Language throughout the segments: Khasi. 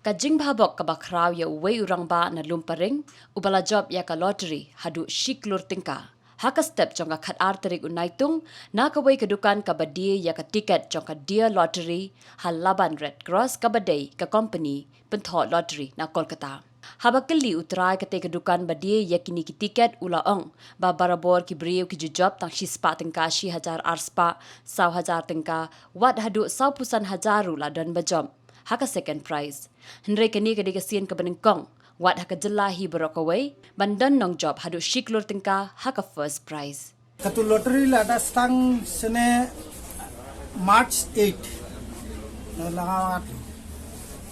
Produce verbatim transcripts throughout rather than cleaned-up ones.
Ka jingbhabok kaba khraw ïa uwei u rangbah na Lumparing, uba la jop ïa ka lottery haduh shi klur tyngka. Ha ka step jong ka khatar tarik u Naitung, na kawei ka dukan kaba die ïa ka tiket jong ka Dear Lottery, ha Laban Red Cross kaba dei ka kompani pynthoh lottery na Kolkata. Haba kylli u trai kata ka dukan ba die ïa kine ki tiket, u la ong ba barabor ki briew ki ju jop tang shi spah tyngka shi hajar, ar spah, saw hajar tyngka, wat haduh saw phew san hajar ruh la don ba jop ha ka second prize. Hynrei kane ka dei ka sien kaba nyngkong wat ha ka jylla hi baroh kawei ban don nongjop haduh shi klur tyngka ha ka first prize. Katu lottery lada start sene March eight. Lada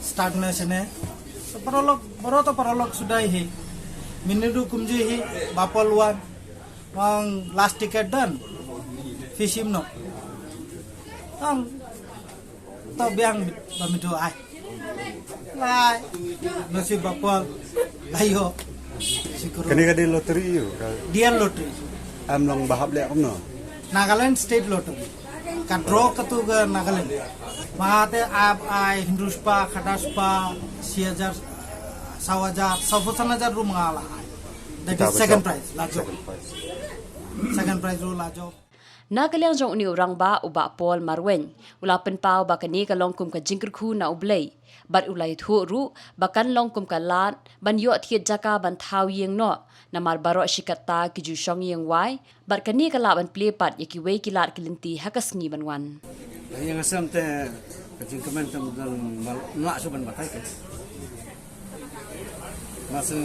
start ne sene. To paralok, baroh to paralok suda hi. Mynne ruh kumjuh hi, bapol wan. Ong last ticket done. Phi shim noh. Ong to biang ba mynta ai. Lai. Nasib bapol. Ayo. Syukur. Kane ka dei lottery ïa u, ka Dear Lottery. Em long ba hap leh kumno? Nagaland State Lottery. Ka draw katu ka Nagaland. Mate ap ai hynriew spah, khatar spah, shi hajar, saw hajar, saw phew san hajar ruh ma nga la ai. That is second prize, la jop. Second prize ruh la jop. Na ka liang jong une u rangbah, u Bah Paul Marwein, u la pynpaw ba kane ka long kum ka jingkyrkhu na U Blei. Bad u la ïathuh ruh ba kan long kum ka lad ban ïoh thied jaka ban thaw ïing noh, namar baroh shi katta ki ju shong ïing wai. Bad kane ka lah ban plie pat ïa kiwei ki lad ki lynti ha ka sngi ban wan. Ïa nga sem te ka jingkmen te, ym lah shuh ban batai ka. Nga shu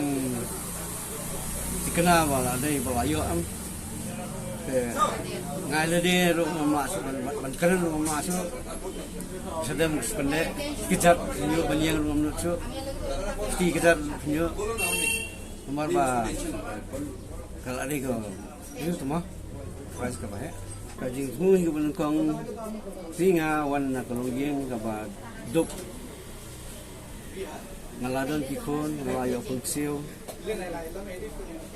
thikna ba la dei ba la ïoh em. Te nga la dei ruh ngam lah shuh ban, ban kren ruh ngam lah shuh. Sdang spende kjat, ïoh ban ïeng ruh ngam nud shuh. Kti kjat ïoh. Namar ba ka la dei ka ïoh tma. Prize kaba heh. Ka jingthmu kaba nyngkong, phi nga wan na ka longïing kaba duk. Nga la don ki khun, nga la ïoh khun ksiew.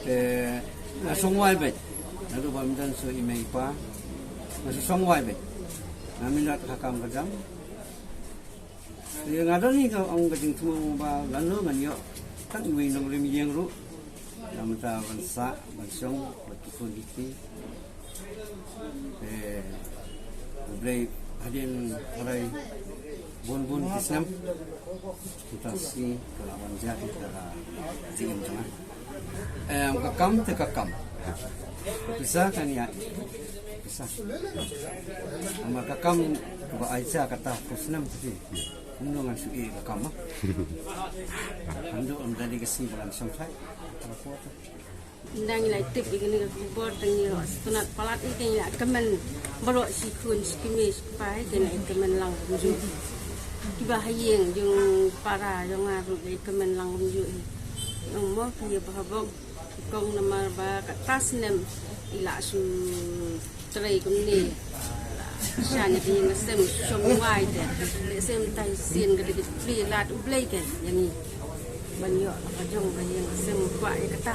Te nga shong wai beit. Naduh ba ym don shuh i mei i pa, nga shu shong wai beit. Ngam mih noh ha ka kam ka jam. Te nga don hi ka ong ka jingthmu ba lano ngan ïoh tang iwei nongrim ïing ruh. Namar ban sah, ban shong bad ki khun ki kti. Te U Blei hadien harai bun bun ki snem. Kita si ka la wan jia kita ka jingim jong nga. Em, ka kam te ka kam. Pisa kan ïa pisa. Namar ka kam ba ai jia kata ka snem te. Kumno ngan shu ïeh ka kam, ah. Ynda ym da dei ka sngi ba ngan shong thait. Ynda ngi la tip ïa kane ka khubor te ngi la sngewtynnat palat, ïa kane ngi la kmen baroh shi khun shi kmie shi kpa, ïa kane ngi la kmen lang kumjuh. Kiba ha ïing jong para jong nga ruh ngi la kmen lang kumjuh. Ong mo ki ïa ba ha bok. Kong namar ba kata snem i la shu trei kumne. Sha ne ki ïing sem shong wai te. Lehse mynta shisien ka dei ka plie lad U Blei te ïa ngi ban ïoh la ka jong ka ïing sem kwah ïa kata.